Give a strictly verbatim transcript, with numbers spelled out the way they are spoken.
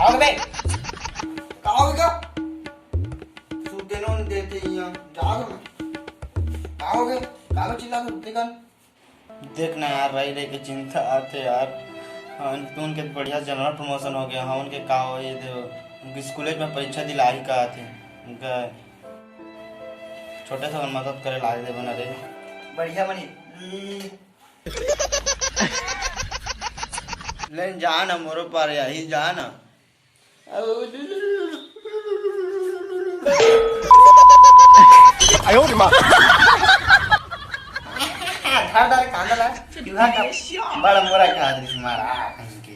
का हो गे? का हो गे? सूते नोन देते इहाँ। जाओ ना। का हो गे? का हो चिल्ला सूते कन? देख ना यार, रही रही के चिंता आथे यार। हाँ, उनके बढ़िया general promotion हो गया। हाँ, उनके का हो, ये दे, उनके स्कूल में परीक्षा दिलाही का आथे। उनका छोटे से मदद करे ला दे बना रे। बढ़िया बनी। ले जा ना मोरो पार, यही जा ना। धर डाल कांदा ला, चूहा का बड़ा मोरा का आदमी मारा कहीं के।